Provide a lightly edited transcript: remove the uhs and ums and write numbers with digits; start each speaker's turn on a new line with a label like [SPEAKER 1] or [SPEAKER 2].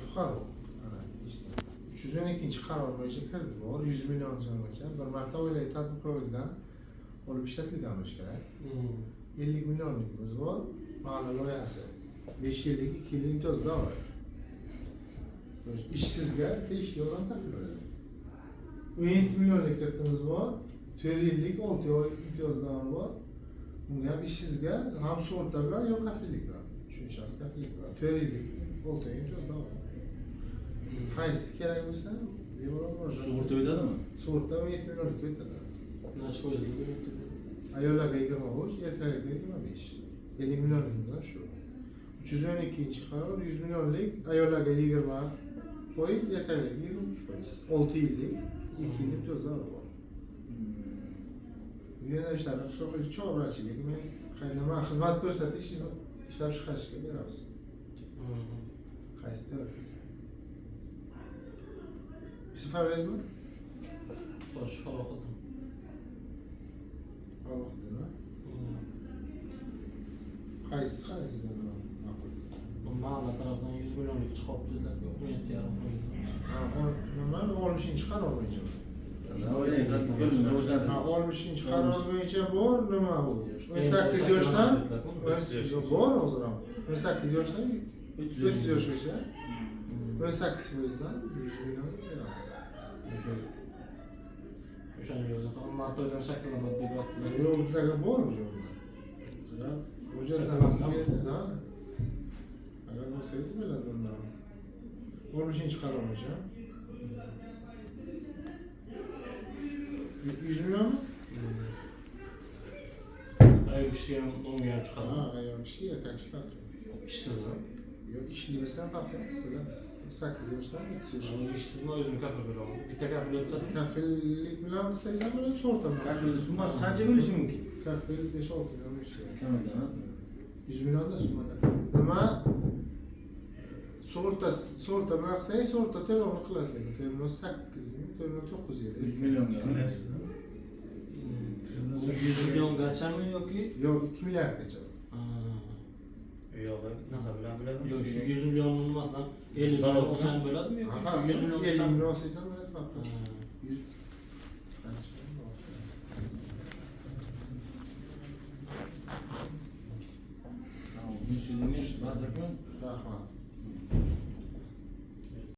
[SPEAKER 1] Fuqaro. Ana, 312-qaror bo'yicha kredit bor, 100 million so'mgacha. Bir marta oilaviy tadbirkorlikdan olib ishlatilgan bo'lishi kerak. 50 millionligimiz bor. Mahalla loyihasi. 5 yillik, 2 yillik imtiyozlar bor. Ishsizga tegishli yordam kafil bo'ladi. 17 millionlik kreditimiz bor. 4 yillik, 6 oy imtiyozlar bor. Bunga ham ishsizga ham sug'urta bilan yo kafillik bilan. Uchinchi shaxs kafillik bilan. 4 yillik, 6 oy imtiyozlar bor. Qaysi kerak bo'lsa, bemalol murojaat.
[SPEAKER 2] Sug'urta o'tadimi?
[SPEAKER 1] Sug'urta 17 millionlikka o'tadi.
[SPEAKER 3] Necha foiz?
[SPEAKER 1] Ayollarga 23, erkaklarga 25. 50 millionlik ham shu. 312-qaror 100 millionlik ayollarga 20%, erkaklarga 22%. 6 yillik, 2 yillik imtiyozlar bor. Yo'nalishlar qishloq chorvachilik, nima xizmat ko'rsatish, ishlab chiqarishga beramiz. Qaysi taraf? Ism familiyangizmi?
[SPEAKER 3] Xo'sh, Falohiddin.
[SPEAKER 1] Falohiddin, ha? Qaysi qaysi ma'qul?
[SPEAKER 3] Mahalla tarafdan 100 millionlik chiqyapti dedilar, 17,5%.
[SPEAKER 1] Ha, nima 60-qaror bo'yicha.
[SPEAKER 2] Oilaviy tadbirkorlikni
[SPEAKER 1] Ha,
[SPEAKER 2] rivojlantirish.
[SPEAKER 1] 60-qaror bo'yicha bor, nima u? 18 yoshdan bor hozir ham. 18 yoshdan 30 yoshgacha 18%dan 100 million beramiz.
[SPEAKER 3] O'shani o'zi ham mart oyidan shakllanadi deb aytdilar.
[SPEAKER 1] Yo'q, bizga bor уже undan. Agar hujjatlarni bersa, ha. Agar bo'lsangiz bo'ladi undan. 60-qaror bo'yicha. 100 millionmi?
[SPEAKER 3] Ayol kishiga ham, unga ham chiqadi.
[SPEAKER 1] Ha, ayol kishi, erkak kishi farqi yo'q.
[SPEAKER 3] Ishsizmi?
[SPEAKER 1] Yo'q, ishli bo'lsa ham farqi yo'q. Bo'ladi. 8 yoshdan 30 yoshgacha.
[SPEAKER 3] Ishsizmi, o'zim kafil beraman. Bitta kafil o'tadi.
[SPEAKER 1] Kafillik bilan qilsangiz ham bo'ladi, sug'urta bilan.
[SPEAKER 2] Kafilni summasi qancha bo'lishi mumkin?
[SPEAKER 1] Kafil 5-6 million bo'lishi kerak.
[SPEAKER 2] Kamida, ha?
[SPEAKER 1] 100 millionda summa. Nima? Sug'urta sug'urta bilan qilsangiz sug'urta to'lovini qilasiz, lekin to'lov 8 ming, to'lov 9 edi.
[SPEAKER 2] 100 millionga.
[SPEAKER 3] Bu 100 milliongachami yoki?
[SPEAKER 1] Yo'q, 2 milliardgacha.
[SPEAKER 4] Yo'q, nima bilan bilaman?
[SPEAKER 3] Yo'q, shu 100 million masalan 50 million olsa ham bo'ladimi yoki
[SPEAKER 1] Ha,
[SPEAKER 3] shu 100 million
[SPEAKER 1] 50 million olsangiz ham bo'ladi, farqi yo'q.
[SPEAKER 3] Ha.
[SPEAKER 1] 100 qancha?
[SPEAKER 2] Rahmat.
[SPEAKER 1] Rahmat.